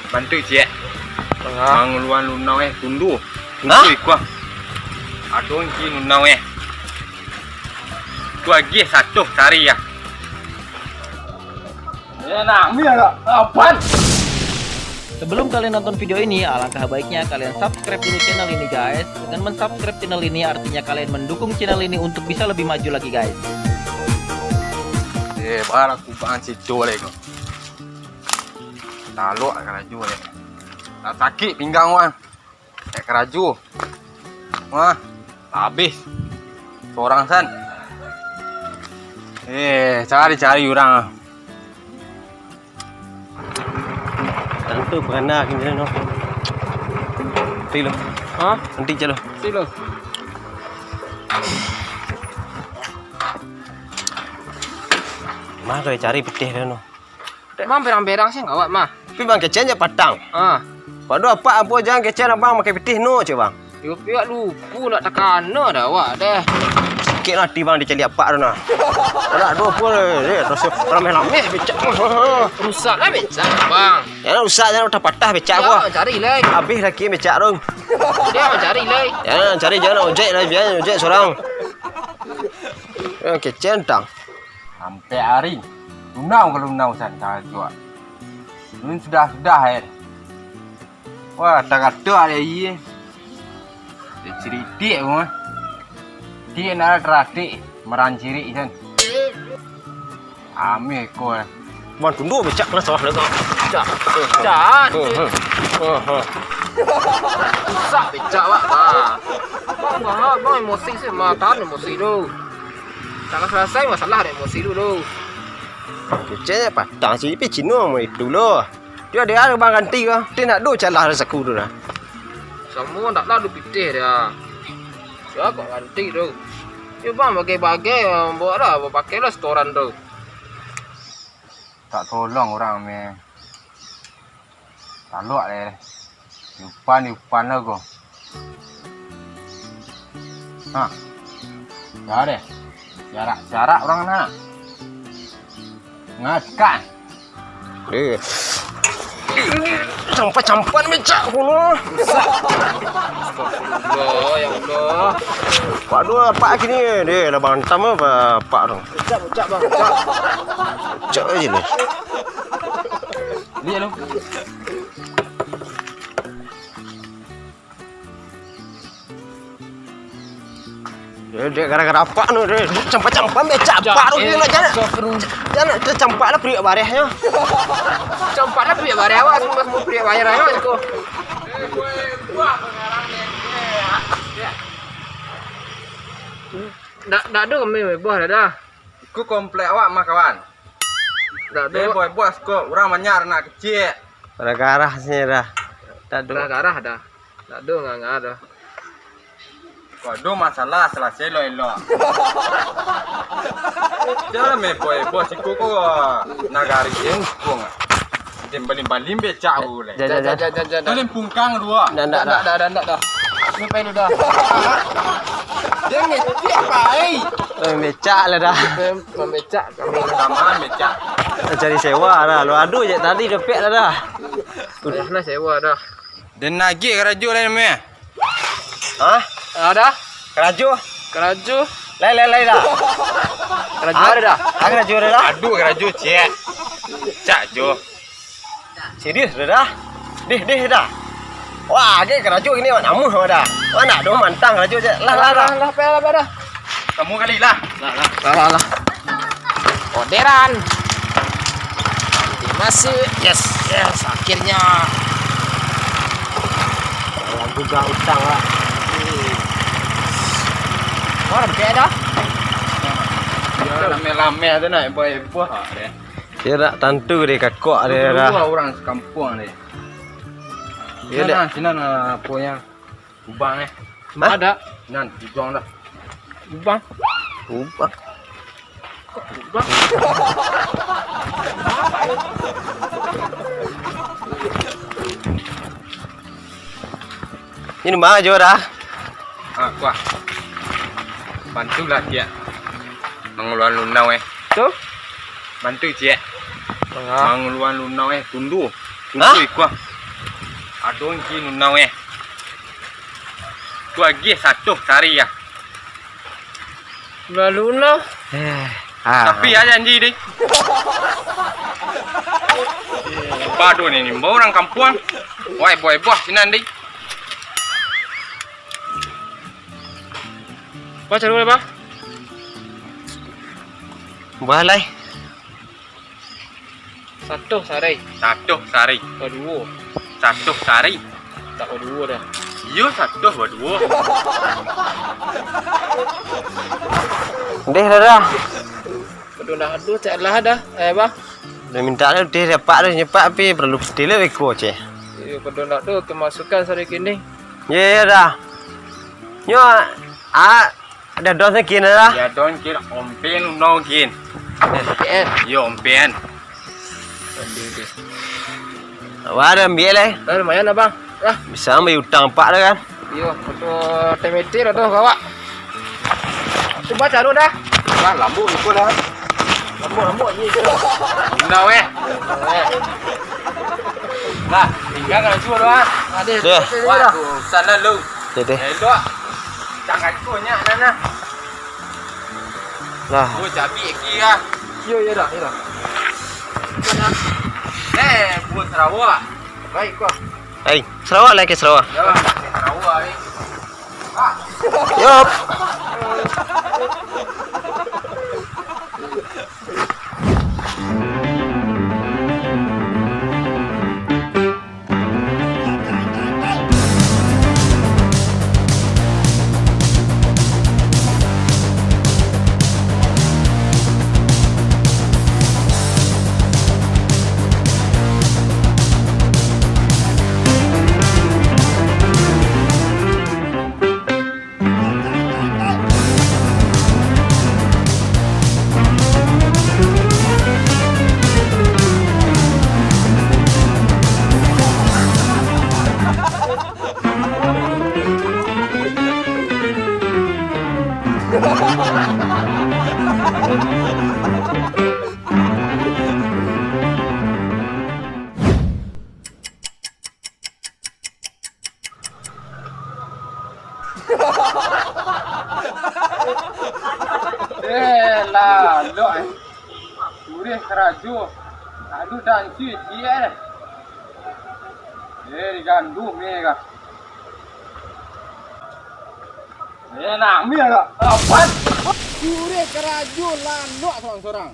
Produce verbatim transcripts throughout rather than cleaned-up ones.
Bantuak ciek. Tangah. Manguluan lunau eh, tundu. Hah? Tundu ikuah. Ado angki lunau eh. Tu agiah satu sari ya. Ya, nah, ini agak apan. Sebelum kalian nonton video ini, alangkah baiknya kalian subscribe dulu channel ini, guys. Dengan mensubscribe channel ini, artinya kalian mendukung channel ini untuk bisa lebih maju lagi, guys. Eh, barang kubangan situ, Lek. Talok karajo, Lek. Nak sakik pinggang, wah. Nak karajo. Wah, habis. Sorang san. Eh, cari-cari urang. Tantu pernah kini no. Nanti lo. Ha? Nanti calo. Nanti lo. Mah kalau cari pitih dah no. Mang berang-berang sih ngawak mah. Tapi Bang Kecen jak patang. Ah. Waduh, apak apo jan Kecen abang makai pitih no, cek bang. Yo, pihak lupu nak takana dah awak deh. Sakik lah hati bang dicaliak apak tu nah. Adak tu pun, eh, terus rameh-rameh becak. Rusak lah becak, bang. Jangan rusak, jangan patah-patah becak. Ya, gua cari lai. Habis laki becak tu. Dia cari lai. Jangan cari, jangan ojek lah, biar ojek sorang. Eh, Kecen tang. Sampai hari. Lunau ka lunau san karajo. Nun sudah-sudah eh. Wah, tagato ada iye. Dia ciritik mah. Dia nak teratik merancirik san. Ameh ko. Man tunduk becak lah sawah dah. Cak. Cak. Rusak becak awak. Bah. Bang, bang, bang emosi sih, matan emosi tu. Salah selesai masalah ada emosi dulu. Kecek patang sih, tapi Cino mau itu loh. Dia ada bang ganti kah? Dia nak do calah rasaku tu dah. Semua ndak lah dipitih dia. Siapa ganti tu? Yo bang, bagai-bagai, bawa lah, pakai lah setoran tu. Tak tolong orang meh. Talok deh. Diupan, diupan lah ko. Ha. Ya deh. Jarak-jarak orang nak. Ngakan. Eh. Campan-campan becak kuno. Astagfirullah, ya Allah. Waduh, apak kini deh, lah bantam apa apak tu. Becak, becak, bang, becak. Becak aja ni. Ni anu. Dek, gara-gara apak tu, dek, campak-campak becak apak tu, eh, dia nak jalan. Astagfirullah. Jalan, tercampak lah periuk barehnyo. Campak lah periuk bareh awak, semua, semua periuk bareh awak, ko. Dak, dak ado kami bebas dah, dah. Iku komplek awak mah, kawan. Dak ado. Bebas, bos, ko. Urang banyak anak kecil. Garah-garah sini dah. Dak ado. Garah-garah dah. Dak ado nganga dah. Kok ado masalah, salasai elok-elok. Jangan meboh-boh siko ko nagari jengkung. Jan baling-baling becak ku lai. Jan, jan, jan. Jan, jan, jan, jan. Kalian pungkang dua. Ndak, ndak, dah. Ndak, dah, dah, ndak, dah. Ni pai lu dah. Jan ngecek pai. Eh, becak lah dah. Mem-, membecak kami. Rekaman becak. Cari sewa dah. Lu ado je tadi dapek lah dah. Payah lah sewa dah. Den nagih karajo lai namonyo. Hah? Ada? Karajo? Karajo? Lai, lai, lai dah. Karajo ada dah? Ah, karajo ada dah? Aduh, karajo, ciek. Cak jo. Serius dah dah? Deh, deh dah. Wah, age karajo ini awak namuah dah. Wah, nak dong mantang karajo je. Lah, lah, lah. Lah, lah, lah, lah. Kamu kali lah. Lah, lah. Lah, lah, lah. Orderan. Masuk. Yes, yes, akhirnya. Dalam juga utang lah. Wah, lebih dah. Ya, lame-lame tu nak heboh-heboh. Dia nak tantu dia kakak dia dah. Dua orang sekampung dia. Dia dah. Sinan, sinan, ah, apa yang Kubang eh. Hah? Ada. Nan, kubang dah. Kubang. Kubang. Kok kubang? Ini mah jo dah. Ah, kuah. Bantulah dia. Mengeluarkan lunau eh. Tu? Bantu ciek. Tengah. Manguluan lunau eh, tundu. Hah? Tundu ikuah. Ado Angki Nunau, eh. Ku agiah saratus sari, ah. Lalu nah. Eh, ah. Tapi, ah, janji deh. Pado ni, ni, bawa urang kampuang. Wai, buah-buah sinan deh. Bah, cari boleh, bah? Bah, lai. Saratus sari. Saratus sari. Baduo. Saratus sari. Tak baduo dah. Iyo, saratus baduo. Deh, dah, dah. Baduo dah, aduh, cak lah dah. Eh, bah. Dah minta dah, deh, dapat dah, nyepak, tapi paralu pitih lah beko, ceh. Iyo, baduo dah tu, kemasukan sari kini. Iyo, iyo, dah. Nyo, ah, Ado don sakin lah. Ya, don kin, ompen uno kin. Ompen. Yo, ompen. Wah, ado ambiak lah. Eh, lumayan, Abang. Lah. Bisa ambiak utang apak dah kan? Iyo, foto T M T lah tu, kawak. Cubo caro dah. Lah, lambung iko dah. Lambung-lambung je tu. Indah weh. Lah, tinggal kan cubo doang. Adeh. Dah. Waduh, salah lu. Deh, deh. Elok. Tangan konyak nan nah. Lah. Oh, cabi aki lah. Yo, yo dah, yo dah. Eh, buah Sarawak. Baik, kau. Hai, Sarawak lah ke Sarawak. Yo, Sarawak ni. Ah. Yop. Eh, lah, lok, eh. Kureh karajo. Aduh, dansi ciek, eh. Eh, diganduh, meh, kah. Eh, nak, meh, kah. Apan? Kureh karajo, lanok sorang-sorang.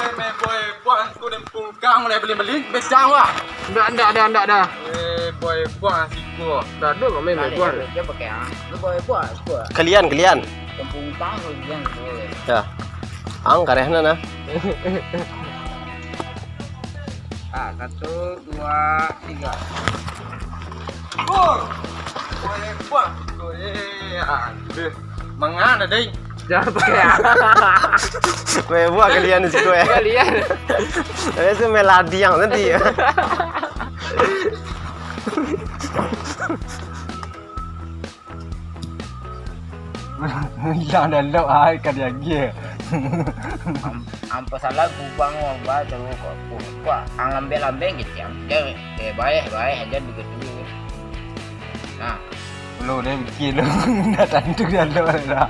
Eh, main boy, buang aku dan pungkang mulai beli-beli, becang lah. Ndak, ndak, ndak, ndak, dah. Eh, boy, buang siku. Dah, dah, kami main boy. Dia pakai, ah. Lu boy, buang siku. Kalian, kalian. Pungkang lu, dia, lu. Ya. Ang karehna, nah. Ah, satu, dua, tiga. Gol! Gol hebat, gol. Eh, aduh. Mangana, deh. Siapa ya? Kue buah kalian di situ, eh. Kalian. Saya sih meladiang nanti, ya. Ilang dalam ai ka diagiah. Am-, ampa salah kubang wang ba taru ko, ko, ko, ang lambek-lambek gitu ya. Dia, eh, baik, baik aja begitu. Nah. Lu dia bikin lu. Dah tantu dia lu dah. Nah.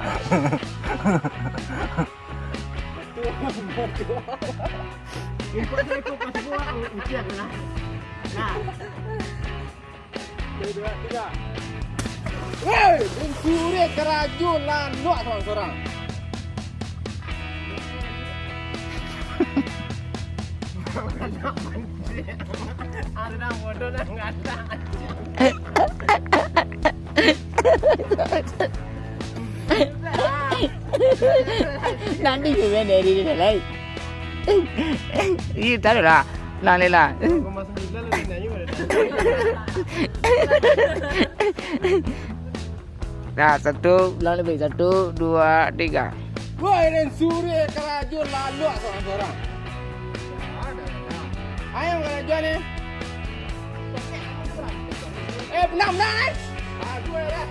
Satu, dua, tiga. Woi, mancuri karajo lanok sorang-sorang. Ada bodoh dah ngatak. Nanti juga dari dia lain. Iya, taruh lah. Nah, ni lah. Nah, satu, ulang lebih. Satu, dua, tiga. Woi, den suri karajo lalok sorang-sorang. Ayo karajo ni. Eh, benang, benang, eh. Aduh, eh.